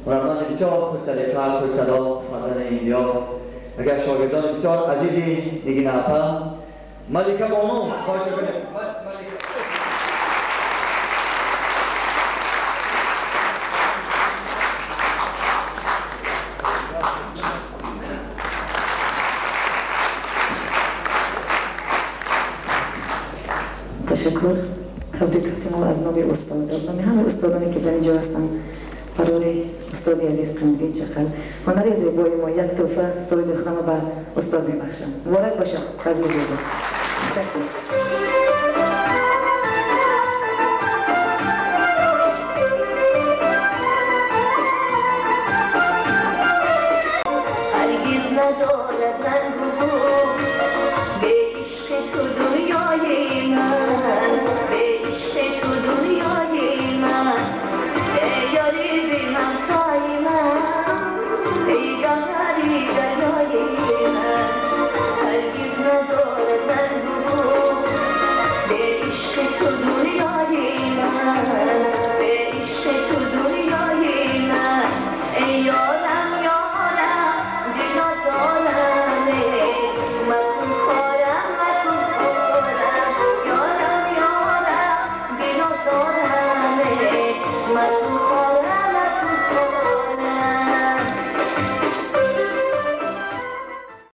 هنرمند بسیار خوش سلیقه، خوش صدا، فرزند این دیار، اگر شاگردان بسیار عزیزی نگین اپا، ملکه بانو، خواهش می‌کنیم. تشکر. تبریکات ما از نام استاد، از نام همه استادانی که در اینجا هستند، برای استاد عزیز قندیل چقل هنر زیبای ما یک تحفه سرود خودم به استاد میبخشم. مبارک باشه. بزم زیبا. تشکر.